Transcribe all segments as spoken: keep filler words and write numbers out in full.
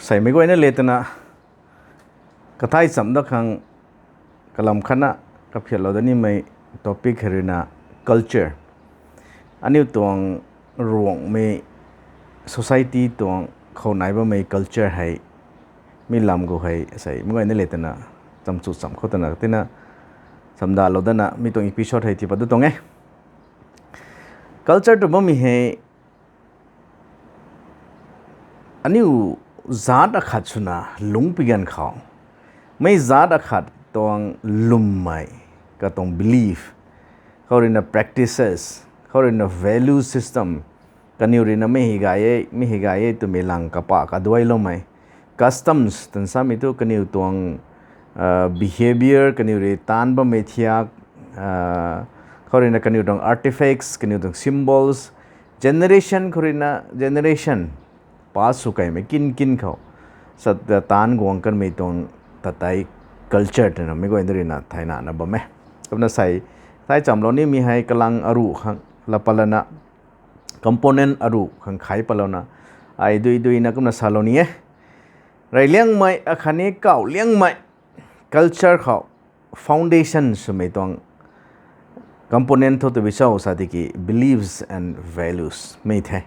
Seimei guayna le twna kathai cham dat khang kalam khatna kaphiatlou dat nimei topic hei ruina culture. Aniu tuang Ruangmei society tuang khou nai bammei culture hei mi lam khou hei seimei guayna le twna chamchu cham khou twna tina chamdalou datna mi tuang episode hei tii pat dat tuang e. Culture tw bammei hei aniu zaat akhat swna lungc pi ganv khou mei zaat akhat tuang lwmmei katuang belief, khou ruina practices, khou ruina value system, kaniw ruina mi hei gay e, mi hei gay e twmei lang kapa kaduailoumei customs twna samei thu kaniw tuang behavior, kaniw rui taanc bammei thiak, khou ruina kaniw tuang artifacts, kaniw tuang symbols, generation khou ruina generation pass sw kaimei kin kin khou sat taanc guang kanmei tuang tatei culture twna mei guayna ruina thaynana bam e. Kumna sei thai chamlou nimei hei kalang aruh khang lapalana component aruh khang khai palouna ai dui duina kumna salou ni e. Reyliangmei akhatni kawliangmei culture khou foundation swmei tuang component thu tabui cho sa tiki beliefs and values mei the.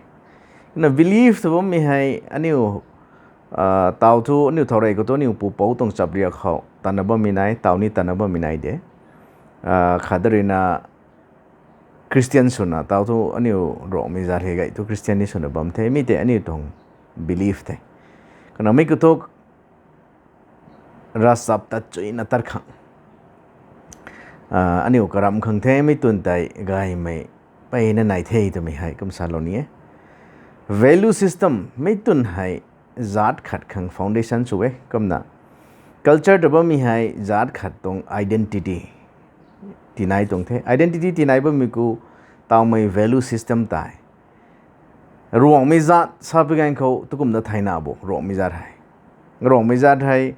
Kumna belief tw bammei hei aniu taw thu aniu thau rey khou thu aniu pupouc tuang chapriak khou tana bammei nai, taw ni tana bammei nai de. Khat ruina Christian swna taw thu aniu Ruangmei zaat hei gay thu Christian ni swna bam the, mi tei aniu tuang belief the. Kumna mi khou thu ravchap tat chuina tat khang aniu karam khang the, mi twn tei gaymei peyna nai the twmei hei kum salou ni e. Value system mei twn hei zaat khat khang foundation sw e. Kumna culture tw bammei hei zaat khat tuang identity tinai tuang the. Identity tinai bammei khou tawmei value system tei Ruangmei zaat sa pi ganv khou tukumna thayna bo Ruangmei zaat hei. Ruangmei zaat hei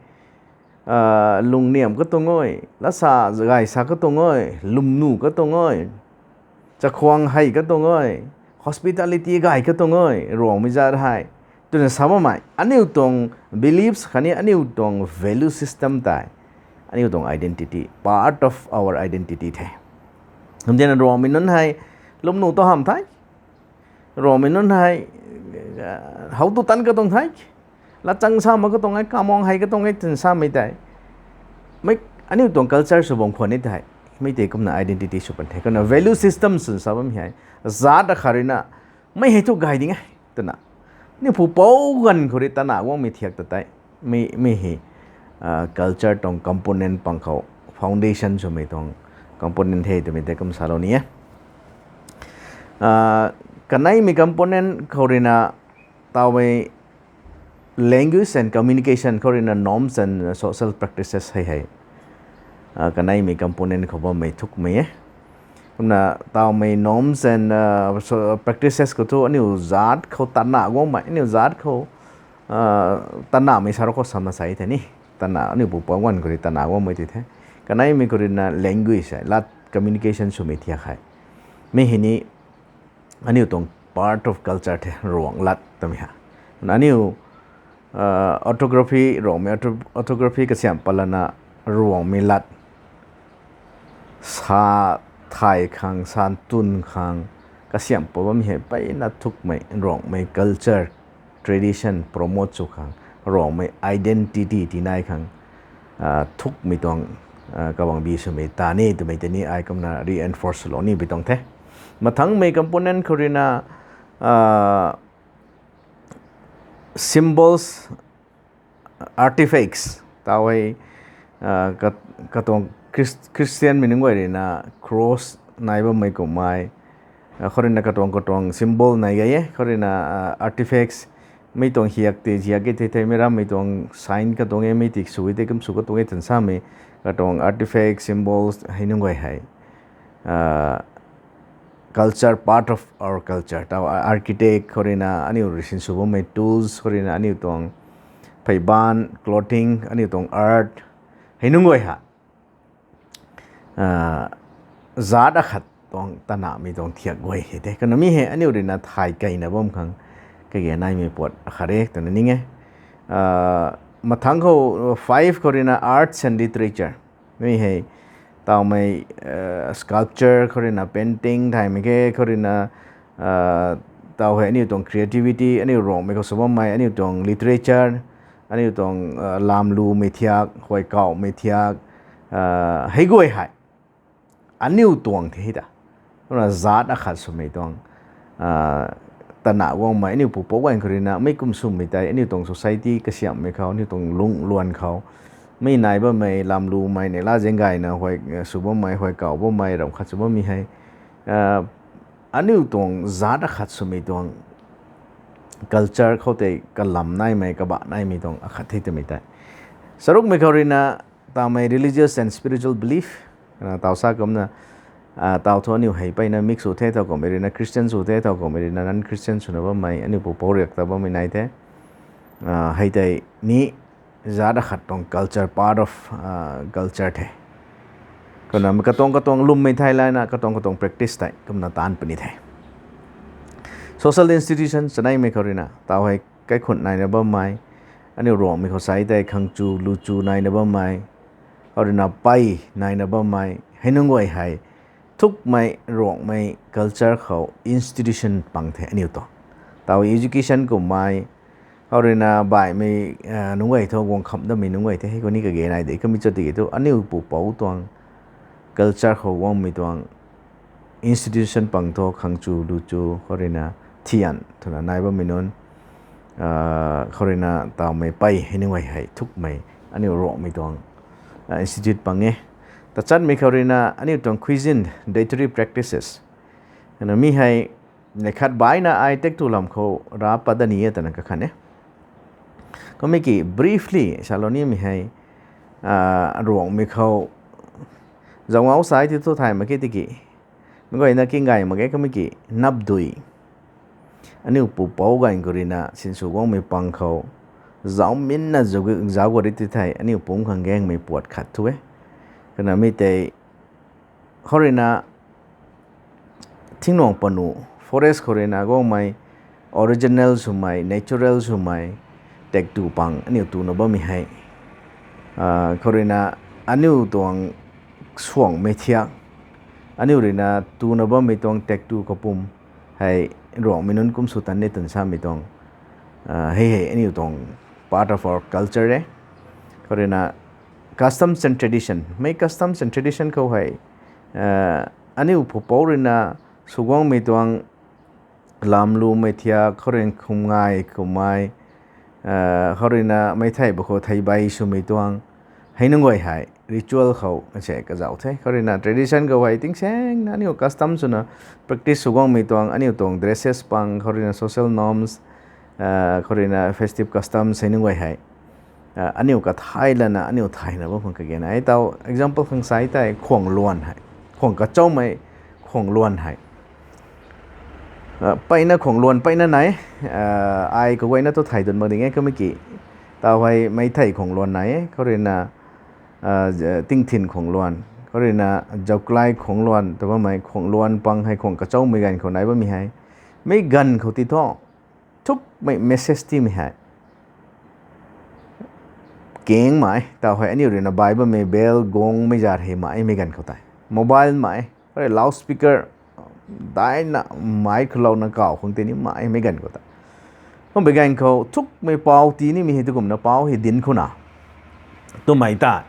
lungniam katuang e, lasa gay sa katuang e, lwmnu katuang e, chakhwang hei katuang e, hospitality gay katuang e Ruangmei zaat hei twna sa bammei aniu tuang beliefs khatni aniu tuang value system tei aniu tuang identity, part of our identity the. Kumtina Ruangmei nunc hei lwmnu tu hamh the, Ruangmei nunc hei how tu tan katuang the, latchang sa mak katuang e, kamang hei katuang e twna samei tei aniu tuang culture sw bam khwan ni the. Mi tei kumna identity sw pan the. Kumna value system swna sa bammei hei zaat akhat ruina mei hei thu gay ding e twna aniu pupouc ganv khou rui tana guangmei thiak ta tei mi hei culture tuang component pang khou foundation swmei tuang component the twmei tei kum salou ni e. Kaneimei component khou ruina tawmei language and communication khou ruina norms and social practices hei hei kaneimei component khou bammei thukmei e. Kumna tawmei norms and practices khou thu aniu zaat khou tana guangmei, aniu zaat khou tanamei sa rou khou samna sa the ni, tana aniu pupouc ganv khou rui tana guangmei ti the. Kaneimei khou ruina language hei lat, communication swmei thiak hei mi hei ni aniu tuang part of culture the, Ruang lat twmei hei. Aniu orthography, Ruangmei orthography kasiamh palana Ruangmei lat sa thay khang, sa twn khang kasiamh pat bammei hei peyna thukmei, Ruangmei culture, tradition promote sw khang, Ruangmei identity tinai khang thukmei tuang kabangbi swmei ta ni twmei tei ni ai kumna reinforce lou ni bi tuang the. Mathangmei component khou ruina symbols, artifacts, tawei katuang Christianmei nunc guay ruina cross nai bammei kummei, khou ruina katuang katuang symbol nai gay e, khou ruina artifacts, mi tuang hiak tei hiak e thei thei, mi rammei tuang sign katuang e, mi tei sw e tei kum sw katuang e twna samei katuang artifacts, symbols hei nunc guay hei culture, part of our culture. Taw architect khou ruina aniu rui sinsw bammei tools khou ruina aniu tuang pheyban, clothing, aniu tuang art hei nunc guay hei zaat akhat tuang tanamei tuang thiak guay hei the. Kumna mi hei aniu ruina thay keyna bam khang kage naimei puat akhat e twna ning e. Mathangc khou five khou ruina arts and literature. Mi hei tawmei sculpture khou ruina painting thaymei khe khou ruina taw hei aniu tuang creativity, aniu Ruangmei khou sw bammei aniu tuang literature, aniu tuang lamlumei thiak, huaykauhmei thiak, hei guay hei aniu tuang the ta. Kumna zaat akhat swmei tuang tana guangmei aniu pupouc ganv khou ruina mei kum swmei tei aniu tuang society kasiamhmei khou, aniu tuang lungh luan khou, mi nai bammei lamlumei neihla zaeng gayna sw bammei, huaykauh bammei ram khat sw bammei hei aniu tuang zaat akhat swmei tuang culture khou tei kalam naimei, kabah naimei tuang akhat the twmei tei. Charukmei khou ruina tawmei religious and spiritual belief. Taw sa kumna taw thu aniu hei mpeyna mix sw the, thow kummei ruina Christian sw the, thow kummei ruina non-Christian swna bammei aniu pupouc riak ta bammei nai the. Hei tei ni zaat akhat tuang culture, part of culture the. Kumna katuang katuang lwmmei thei layna katuang katuang practice tei kumna taanc puni the. Social institution chaneimei khou ruina taw hei kaikhunc naina bammei, aniu Ruangmei khou sa tei khangchu luchu naina bammei, khou ruina pey naina bammei hei nunc guay hei thukmei Ruangmei culture khou institution pang the aniu tuang. Taw education kummei, khou ruina baihmei nunc guay thu guang kham damei nunc guay the, hei khou ni kage nai de. Kumna cho tiki thu aniu pupouc tuang culture khou guangmei tuang institution pang thu khangchu luchu khou ruina thian twna nai bammei nunc, khou ruina tawmei pey hei nunc guay hei thukmei aniu Ruangmei tuang institute pang e. Tachatmei khou ruina aniu tuang cuisine, dietary practices. Kumna mi hei neih khat baihna ai taektw lam khou ra pat dat ni e twna kakhan e. Kumna ki briefly salou nimei hei Ruangmei khou zauc ngau sa ti thu thay mak khe tiki, meic guayna kinggay mak ge. Kumna ki napdui aniu pupouc ganv khou ruina sinsw guangmei pang khou zauc minna zauc gari ti thei aniu pumc khang gaengmei puat khat thu e. Kumna mi tei khou ruina thingnuang panu, forest khou ruina guangmei original swmei, natural swmei taektw pang aniu tuna bammei hei, khou ruina aniu tuang suangmei thiak, aniu ruina tuna bammei tuang taektw kapwm hei Ruangmei nunc kum sw tan ni twna samei tuang hei hei aniu tuang part of our culture e. Khou ruina customs and tradition, mei customs and tradition khou hei aniu pupouc ruina sw guangmei tuang lamlumei thiak, khou ruina khum ngai kummei, khou ruina mei thei ba khou theibei swmei tuang hei nunc guay hei ritual khou ase kazauh the. Khou ruina tradition khou hei tingsaengna aniu custom swna practice sw guangmei tuang aniu tuang dresses pang, khou ruina social norms, khou ruina festive customs hei nunc guay hei aniu kathai lana aniu thayna bam khang kage nai. Taw example khang sa tei khuang luan hei, khuang kachaumei khuang luan hei mpeyna khuang luan mpeyna nai. Ai kaguayna thu thay dun mak ding e. Kumna ki taw hei mei thei khuang luan nai e, khou ruina tingthin khuang luan, khou ruina zauklai khuang luan tw bammei khuang luan pang hei khuang kachaumei ganv khou nai bammei hei, mei ganv khou ti thu thukmei message timei hei keng mai. Taw hei aniu ruina bai bammei bell, gong, mei zat hei mai mei ganv khou tei, mobile mai, loudspeaker daina mai khou louna kaw khang tei ni mai mei ganv khou tei. Kumbei ganv khou thukmei pau ti nimei hei tu kumna pau hei dinc khouna twmei tei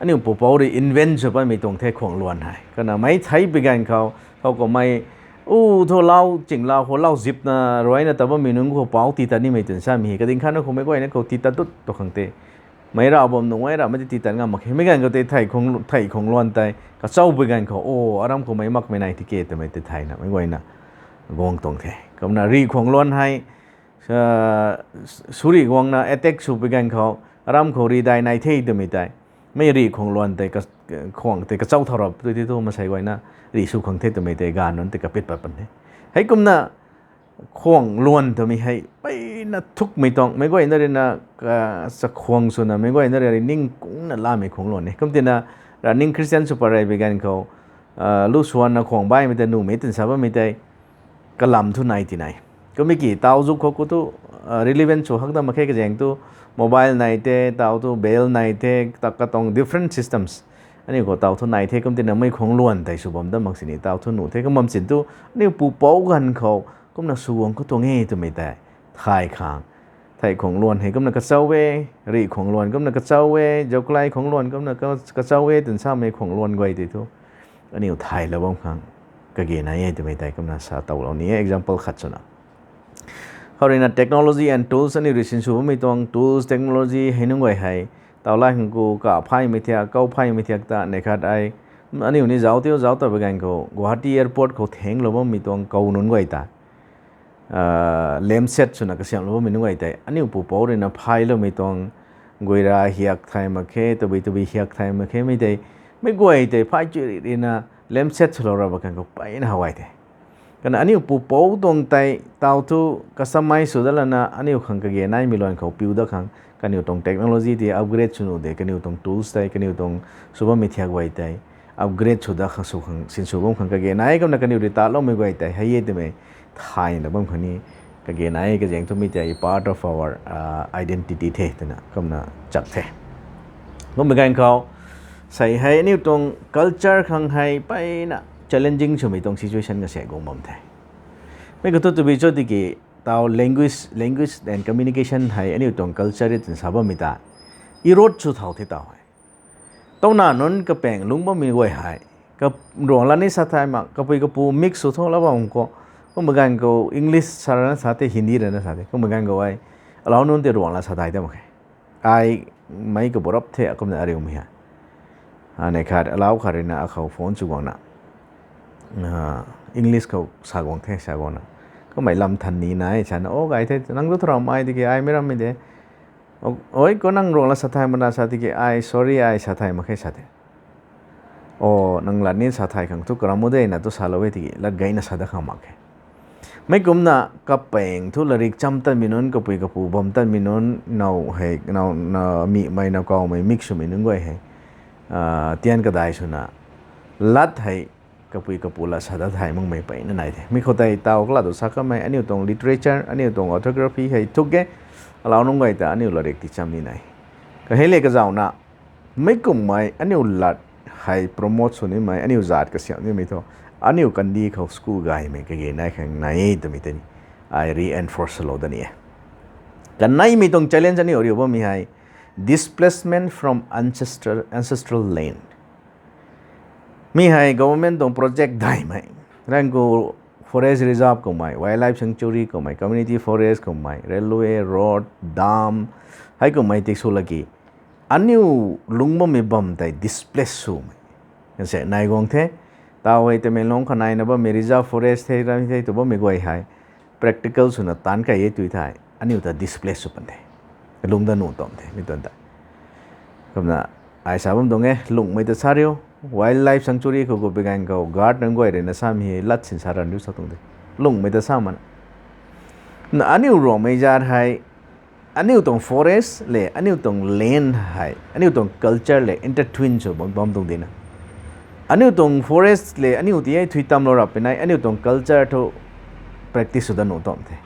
aniu pupouc rui invent sw patmei tuang the khuang luan hei. Kumna mei thei pui ganv khou, khou kummei u thu lau ching lau khou lau zipna ruina ta bammei nunc khou pau ti tat nimei twna samei hei kading khatna khou meic guayna khou ti tat dut tu khang tei, meic rav bam nunc meic rav mei tei ti tat ngam mak khe. Mei ganv khou tei thei khuang, thei khuang luan tei kachau pui ganv khou, o, aram khou meic makmei nai tike twmei tei thayna meic guayna guang tuang the. Kumna rih khuang luan hei suri guangna attack sw pui ganv khou aram khou rih dai nai the twmei tei, mei rih khuang luan tei, khuang tei kachau thau rap tu ti thu masei guayna rih sw khang the twmei tei ganv nunc tei kapit pat pan the. Heikumna khuang luan twmei hei mpeyna thukmei tuang, meic guayna ruina chakhwang swna meic guayna rui ning kungna lamei khuang luan e. Kumtina running Christian sw pat rey pui ganv khou lu swanna khuang baihmei tei nuhmei twna sa bammei tei kalam thu nai ti nai. Kummei ki taw zuk khou khou thu relevant sw hak dat mak khe kazaeng thu, mobile nai the, tau thu bell nai the, ta katuang different systems. Aniu khou tau thu nai the, kum tina mei khuang luan tei sw bam dat mak sini, tau thu nuh the, kum bam sin thu, aniu pupouc ganv khou, kumna sw guang khou tuang e twmei tei, thay khang. Thei khuang luan hei kumna kachau e, rih khuang luan kumna kachau e, zauklai khuang luan kumna ka-, kachau e, twna samei khuang luan guay tei thu. Aniu thaylou bam khang, kage nai e twmei tei kumna sa towlou ni e, example khat swna. Khou ruina technology and tools aniu rui sinsw bammei tuang tools, technology hei nunc guay hei. Tau lai khang khou kaphaymei thiak, kauphaymei thiak ta, neih khat ai. Aniu ni zauc tiu, zauc ta baganv khou, Guwahati airport khou thenglou bammei tuang kou nunc guay ta. Lemset swna kasiamhlou bammei nunc guay tei. Aniu pupouc ruina phayloumei tuang, guira hiak thay mak khe, tabui tabui hiak thay mak khe, mei tei. Mei guay tei phay chu ruina lemset swlou ra baganv khou peyna how ai the. Kana aniu pupouc tuang tei tau thu customize sw dat lana aniu khang kage naimei luan khou piu dat khang, kaniw tuang technology tei upgrade sw nuh de, kaniw tuang tools tei, kaniw tuang sw bammei thiak guay tei upgrade sw dat khang sw khang, sinsw bam khang kage nai, kumna kaniw rui taloumei guay tei, hei e twmei, thayna bam khang ni, kage nai, kazaeng thu mei tei part of our identity the, twna, kumna chak the. Kumna ganv khou, sei hei aniu tuang culture khang hei peyna challenging swmei tuang situation kase guang bam the. Mei khou thu tabui cho tiki, tau language, language and communication hei aniu tuang culture e twna sa bammei ta. Erode sw thau the tau hei. Tauna nunc kapaeng lungc bammei guay hei. Ka-, Ruanglat ni sa thay mak, kapui kapu mix sw tho la bam khou. Kumna ganv khou English sa rana sa the, Hindi rana sa the. Kumna ganv khou ai, alau nunc tei Ruanglat sa thay ta mak khe. Ai mei kaburap the, kumna ariumei ha. Neih khat, alau khat ruina akhou phone sw guangna. English khou sa guang the, sa guangna. Kummei lam than ni nai, sana, o gay the, nang tu tharam ai tiki, ai mei rammei de. Oi, khou nang Ruanglat sa thay mana sa tiki, ai, sorry, ai sa thay mak khe sa the. O, nang lat ni sa thay khang thu karam u de na tu salou e tiki, lat gayna sa dat khang mak khe. Mei kumna kapaeng thu larik cham tanmei nunc, kapui kapu bam tanmei nunc, now hei, now, na, mihmei, now kawmei, mix swmei nunc guay hei. Tian kadai swna, lat hei, kapui kapu lat sa dat thay makmei peyna nai the. Mi khou tei tau kalat tu sa kamei, aniu tuang literature, aniu tuang orthography hei thuk e, alau nunc guay ta aniu larik ti cham ni nai. Kahei le kazauhna, mei kummei aniu lat hei promote sw nimei, aniu zaat kasiamh nimei thu, aniu kandih khou school gaymei kage nai khang nai e twmei tei ni, ai reinforce lou dat ni e. Kaneimei tuang challenge aniu riu bammei hei, displacement from ancestral, ancestral land. Mi hei government tuang project daihmei, rang khou forest reserve kummei, wildlife sanctuary kummei, community forest kummei, railway, road, dam, hei kummei ti sw laki, aniu lungc bammei bam tei displace swmei se nai guang the. Tau hei Tamenglong khou naina bammei reserve forest the, ram the tw bammei guay hei practical swna taanc kai e tui thei, aniu ta displace sw pan the. Lungc dat nuh tam the, mi tuang ta. Kumna, ai sa bam tuang e, lungmei ta sa riu, wildlife sanctuary khou gu pi ganv khou guard nunc guay ruina samei hei lat sin sa ran riu sa tuang de. Lungmei ta sa mana. Na aniu Ruangmei zaat hei, aniu tuang forest le aniu tuang land hei, aniu tuang culture le intertwine sw bam, bam tuang di na. Aniu tuang forest le aniu ti hei thui tamlou rap pinei, aniu tuang culture thu practice sw dat nuh tam the.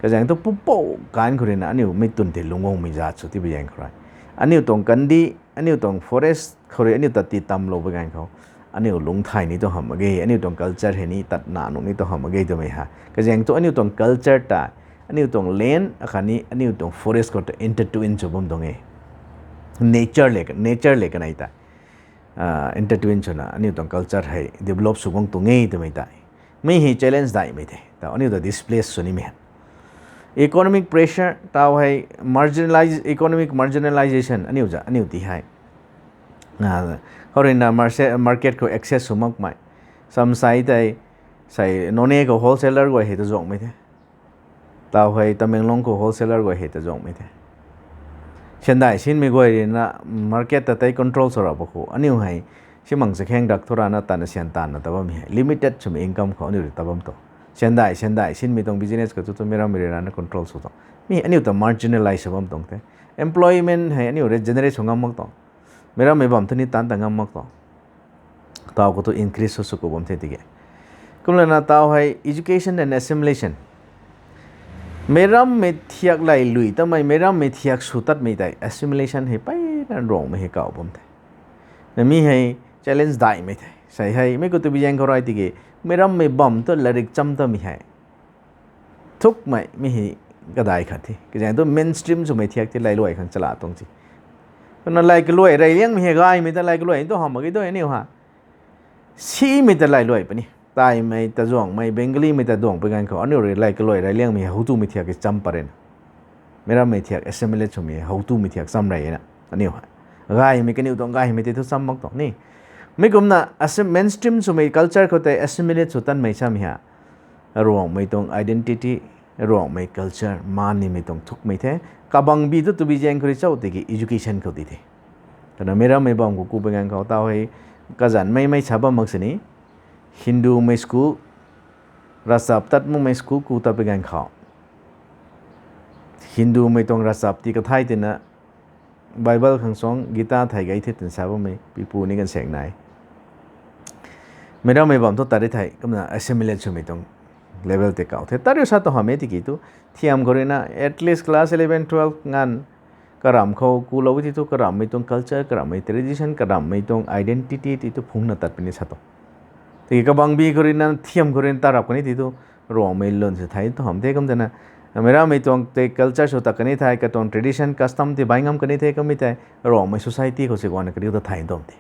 Kazaeng thu pupouc ganv khou ruina aniu mei twn tei lungc guangmei zaat sw ti bi zaeng khou rui, aniu tuang kandih, aniu tuang forest khou rui aniu tat ti tamlou bi ganv khou, aniu lungc thay ni tu hamh mak ge, aniu tuang culture hei ni tat na nuh ni tu hamh mak ge twmei ha. Kazaeng thu aniu tuang culture ta, aniu tuang land akhatni aniu tuang forest khou ta intertwine sw bam tuang e. Nature le, nature le kanei ta intertwine swna aniu tuang culture hei develop sw guang tuang e twmei tei. Mi hei challenge daihmei the, tau aniu ta displace sw nimei ha. Economic pressure, tau hei marginalize, economic marginalization, aniu za, aniu ti hei. Khou ruina marse-, market khou access sw makmei. Samsai tei, sei Noney khou wholesaler guay hei ta zuangmei the. Tau hei Tamenglong khou wholesaler guay hei ta zuangmei the. Syan dai sinmei guay ruina market ta tei control sw rap khou, aniu hei, simang chakheng dak thu rana tana syan tanna ta bammei hei limited swmei income khou aniu rui ta bam tuang. Syan dai, syan dai sinmei tuang business khou thu tu meic rammei rui rana control sw tuang. Mi aniu ta marginalize sw bam tuang the. Employment hei aniu regenerate sw ngam mak tuang. Meic rammei bam thu ni taanc ta ngam mak tuang. Tau khou thu increase sw sw khou bam the tiki. Kumlana tau hei education and assimilation. Meicrammei thiak lay lui tamei, meicrammei thiak sw tatmei tei assimilation hei peyna Ruangmei hei kauh bam the. Na mi hei challenge daihmei the. Sei hei mi khou tu bi zaeng khou rui tiki, meicrammei bam tu latrik cham tamei hei thukmei mi hei kadai khat the. Kazaeng tu mainstream swmei thiak tei lay luai khang chala tuang si. Kumna lay kaluai reyliangmei hei gaymei ta lay kaluai tu hamh mak ge tu aniu ha. Simei ta lay luai puni. Taimei ta zuangmei, Bengalimei ta duang pui ganv khou aniu rui lay kaluai reyliangmei hei howtumei thiak ki cham pat rui na. Meicrammei thiak assimilate swmei hei howtumei thiak cham rey na. Aniu hei gaymei, kaniw tuang gaymei tei thu cham mak tuang ni. Mi kumna mainstream swmei culture khou tei assimilate sw tanmei samei ha. Ruangmei tuang identity, Ruangmei culture man nimei tuang thukmei the. Kabangbi tu tu bi zaeng khou rui chau tiki education khou di the. Twna meicrammei bam khou ku pui ganv khou tau hei kazanc mei mei sa bam mak sini. Hindumei school, ravchap tat makmei school ku tat pui ganv khou, Hindumei tuang ravchap ti kathai tina Bible khang suang Gita thei gay the twna sa bammei pipu ni kan seng nai. Meicrammei bam thu tat ri thei kumna assimilate swmei tuang level tei kauh the. Tat riu sa tu hamh e tiki tu thiam khou rui na at least class eleven, twelve nganv karamh khou kulou ti thu karamhmei tuang culture, karamhmei tradition, karamhmei tuang identity ti tu phungna tat puni sa tu. Tiki kabangbi khou rui na thiam khou rui na tarap kani ti tu Ruangmei lun si thei tu hamh the kum tana. Meicrammei tuang tei culture sw tat kani thei, katuang tradition, custom ti bai ngam kani the kummei tei Ruangmei society khou si guangna kariu ta thei tum the.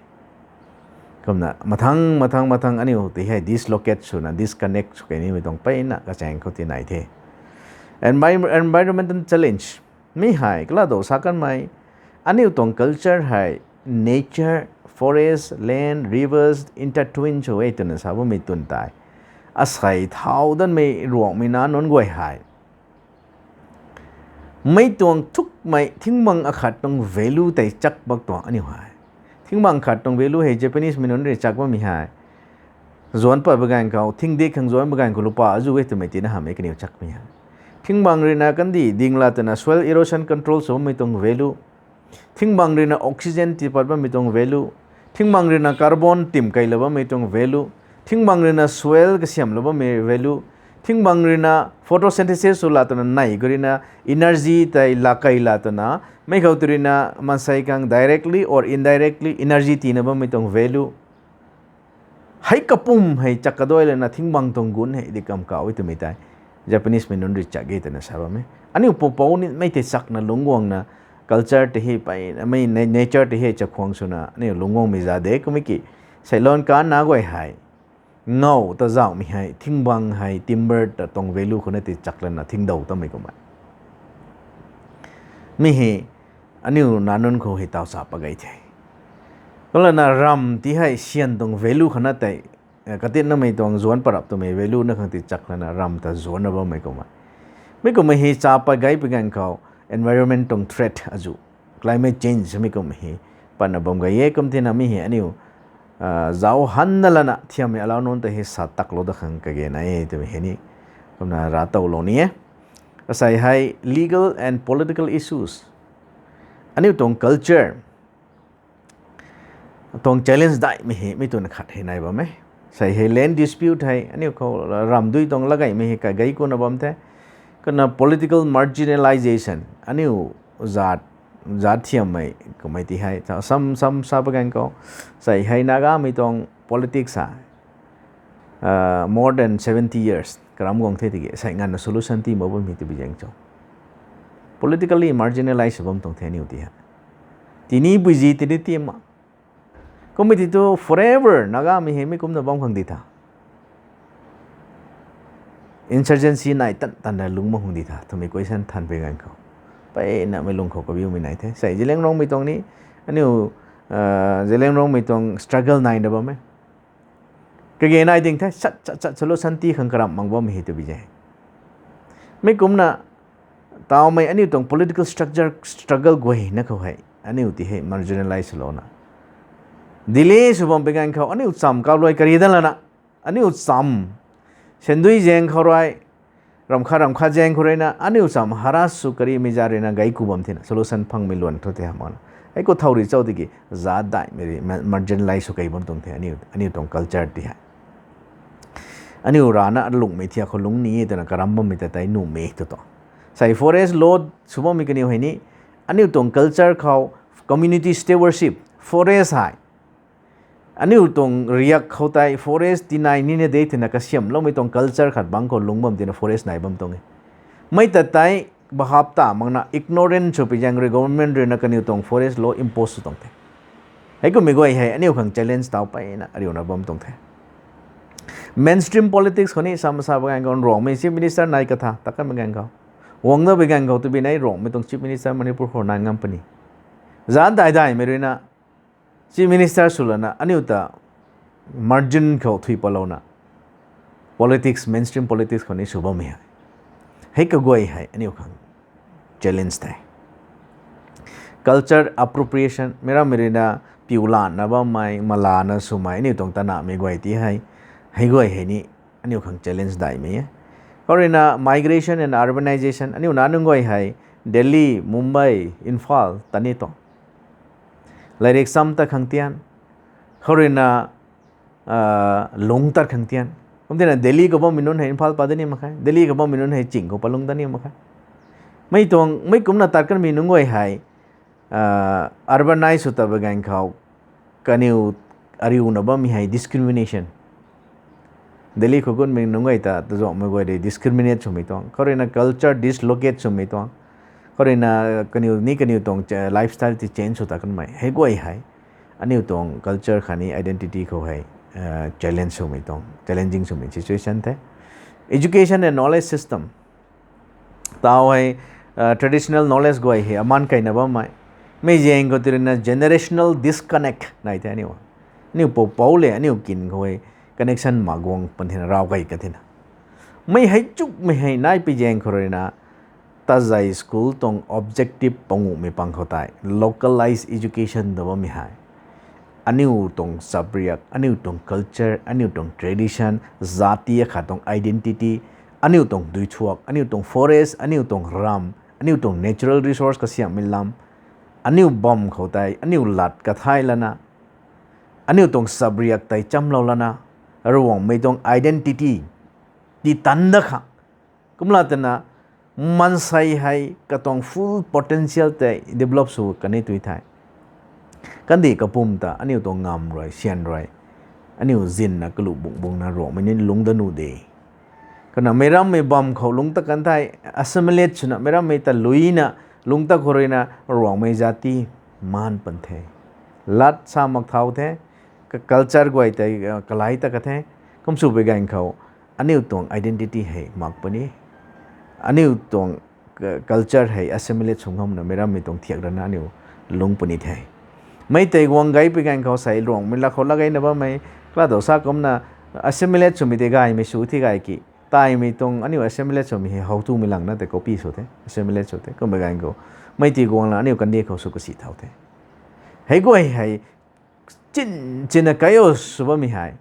Kumna mathang, mathang, mathang aniu ti hei dislocate swna, disconnect sw kei nimei tuang peyna kachaeng khou ti nai the. Envi-, environmental challenge. Mi hei kala dou sa kanmei, aniu tuang culture hei nature, forest, land, rivers intertwine sw e twna sa bammei twn tei. Asei thau danmei Ruangmei nac nunc guay hei mei tuang thukmei thingbang akhat tuang value tei chak bak tuang aniu hei. Thingbang khat tuang value hei Japanese mei nunc rui chak bammei hei zuanc pat ba ganv khou, thingdik khang zuanc ba ganv khou lupa azu e twmei tina hamh e kaniw chakmei hei. Thingbang rui na kandih ding la twna soil erosion control sw bammei tuang value. Thingbang rui na oxygen tii pat bammei tuang value. Thingbang rui na carbon tim kei la bammei tuang value. Thingbang rui na soil kasiamh la bammei value. Thingbang rui na photosynthesis sw la twna nei khou rui na energy tei la kei la twna, mei khou tu rui na maansei khang directly or indirectly energy tiina bammei tuang value. Hei kapum hei chak kaduai lana thingbang tuang gun hei di kam kauh e twmei tei Japanese mei nunc rui chak e twna sa bam e. Aniu pupouc nimei tei chakna lungc guangna culture tei hei peyna, mei na-, nature tei hei chakhwang swna aniu lungc guangmei za de kummei ki, seiluan kan nac guay hei ngau ta zauhmei hei thingbang hei timber ta tuang value khou na tei chak lana thingdow tamei kumna mi hei aniu nac nunc khou hei taw sa pat gay the. Kumlana ramv ti hei syan tuang value khou na tei, eh, katinamei tuang zuanc parap twmei value na khang ti chak lana ramv ta zuanc na bammei kumna. Mi kumna hei cha pat gay pui ganv khou environment tuang threat azu, climate change mi kumna hei patna bam gay e kum tina mi hei aniu, ah, zauc hanna lana thiammei alau nunc ta hei sa taklou da khang kage na e twmei hei ni kumna rav towlou ni e. Asei hei legal and political issues. Aniu tuang culture tuang challenge daihmei hei mi twna khat hei nai bam e. Sei hei land dispute hei aniu khou ramdui tuang lagaymei hei kagei kuna bam the. Kumna political marginalization, aniu zaat, zaat thiammei kummei ti hei ta sam, sam sa pa ganv khou, sei hei Nagamei tuang politics ha, ah, more than seventy years karam guang the tiki sei nganvna solution ti mak bammei ti bi zaeng cho. Politically marginalize bam tuang the aniu ti hei. Tini puizi tini ti ma. Kummei ti tu forever Nagamei hei mi kumna bam khang di tha. Insurgency nai tan tanna lungc mak khang di tha twmei question than pui ganv khou, peyna mei lung khou kabiumei nai the. Sei Zeliangrongmei tuang ni, aniu, ah, Zeliangrongmei tuang struggle naina bam e. Kage nai ding the, sat, sat, sat, solution ti khang karamh mak bammei hei tu bi zaeng. Mi kumna, tawmei aniu tuang political structure, struggle guayna khou hei aniu ti hei marginalize swlouna delay sw bam pui ganv khou aniu cham kauh luai kari dat lana, aniu cham sandui zaeng khou rui, ramh khat ramh khat zaeng khou rui na aniu cham harass sw karimei za rui na gei ku bam thina solution phangmei luan thu tei hamh makna, hei khou thau rui chau tiki zaat daihmei rui ma-, marginalize sw kei bam tuang the aniu, aniu tuang culture ti hei. Aniu rana lunghmei thiak khou lungc ni e twna karam bammei ta tei nuhmei tu tu. Sei forest law sw bammei kaniw hei ni, aniu tuang culture khou community stewardship, forest hei aniu tuang riak khou tei forest tinai nina de twna kasiamhloumei tuang culture khat bangc khou lungc bam tina forest nai bam tuang e. Mei ta tei bahap ta makna ignorant sw pi zaeng rui government ruina kaniw tuang forest law impose sw tuang the. Heikummei guay hei aniu khang challenge taw peyna ariuna bam tuang the. Mainstream politics khou ni sam sa ba ganv khou Ruangmei chief minister nai katha ta kanmei ganv khou, guang da bi ganv khou tu bi nei Ruangmei tuang chief minister Manipur khou nai ngam puni. Zan dai daimei ruina chief minister swlana aniu ta margin khou thui palouna politics, mainstream politics khou ni sw bammei hei, hei kaguay hei aniu khang challenge the. Culture appropriation, meic rammei ruina piu lana bammei, malana swmei aniu tuang tanahmei guay ti hei, hei guay hei ni aniu khang challenge daihmei e. Khou ruina migration and urbanization, aniu nac nunc guay hei Delhi, Mumbai, Imphal ta ni tuang, lairik cham tat khang tian, khou ruina lungc tat khang tian. Kumtina Delhi khou bammei nunc hei Imphal pat da ni mak khe, Delhi khou bammei nunc hei ching khou pat lungc da ni mak khe. Mei tuang mei kumcna tat kanmei nunc guay hei urbanized sw ta ba ganv khou kaniw ariuna bammei hei discrimination. Delhi khou gunmei nunc guay ta tazuanghmei guay rui discriminate swmei tuang, khou ruina culture dislocate swmei tuang, khou ruina kaniw ni kaniw tuang lifestyle ti change sw ta kanmei hei guay hei aniu tuang culture khatni identity khou hei challenge swmei tuang, challenging swmei situation the. Education and knowledge system, tau hei traditional knowledge guay hei aman kaina bammei, mei zaeng khou ti ruina generational disconnect nai the aniu. Aniu pou pou le aniu kin khou hei connection mak guang pan thina raw gay ka thina. Mei hei chukmei hei nai pi zaeng khou ruina tazei school tuang objective panguhmei pang khou tei localized education ta bammei hei aniu tuang sabriak, aniu tuang culture, aniu tuang tradition, zati akhat tuang identity, aniu tuang duithuak, aniu tuang forest, aniu tuang ram, aniu tuang natural resource kasiamhmei lam, aniu bam khou tei aniu lat kathai lana, aniu tuang sabriak tei chamlou lana, Ruangmei tuang identity ti tan da khang, kumla twna maansei hei katuang full potential tei develop sw kan ni tui the. Kandih kapwm ta aniu tuang ngamv rui, syan rui, aniu zinna kalu bung bungna Ruangmei ni lungc da nuh de. Kana meic rammei bam khou lungc ta kan thei, assimilate swna meic rammei ta luina lungc ta khou ruina Ruangmei zati maan pan the. Lat sa mak thau the, ka culture guay tei kalai ta ka the, kum sw pui ganv khou aniu tuang identity hei mak puni, aniu tuang culture hei assimilate sw ngamna meic rammei tuang thiak rana aniu lungc puni the. Mei tei guang gay pui ganv khou sei Ruangmei la khou la gayna bammei, kala dou sa kumna assimilate swmei tei gaymei sw thi gay ki, taimei tuang aniu assimilate swmei hei how tumei langna tei copy sw the, assimilate sw the, kummei ganv khou mei tei guang la aniu kandih khou sw kasi thau the. Hei guay hei chin china kaio sw bammei hei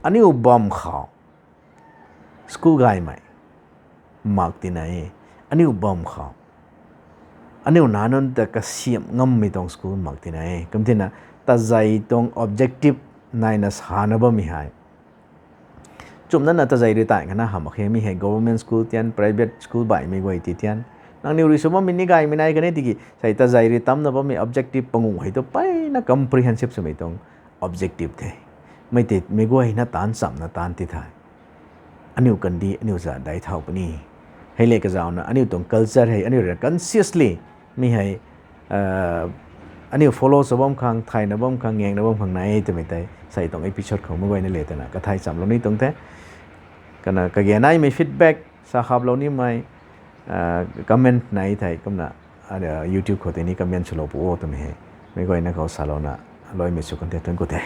aniu bam khou school gaymei mak tina e, aniu bam khou aniu nac nunc ta kasiamh ngammei tuang school mak tina e. Kum tina tazei tuang objective naina sana bammei hei chumna na tazei rui tai khana hamh mak khe, mi hei government school tian, private school baihmei guay ti tian, nangniw rui sw bammei ni gaymei nai kan e tiki sei tazei rui tamna bammei objective panguh hei tu mpeyna comprehensive swmei tuang objective the. Mei tei mei guayna taanc chamna taanc ti the. Aniu kandih aniu zat dai thau puni. Hei le kazauna aniu tuang culture hei aniu rui consciously mi hei aniu follow sw bam khang, thayna bam khang, ngaekna bam khang nai e twmei tei sei tuang episode khou mei guayna le twna kathai chamlou ni tuang the. Kana kage naimei feedback sa haplou nimei comment nai thei kumna YouTube khou tei ni comment swlou pu o twmei hei mei guayna khou salouna loimei sw kan the, thank you the.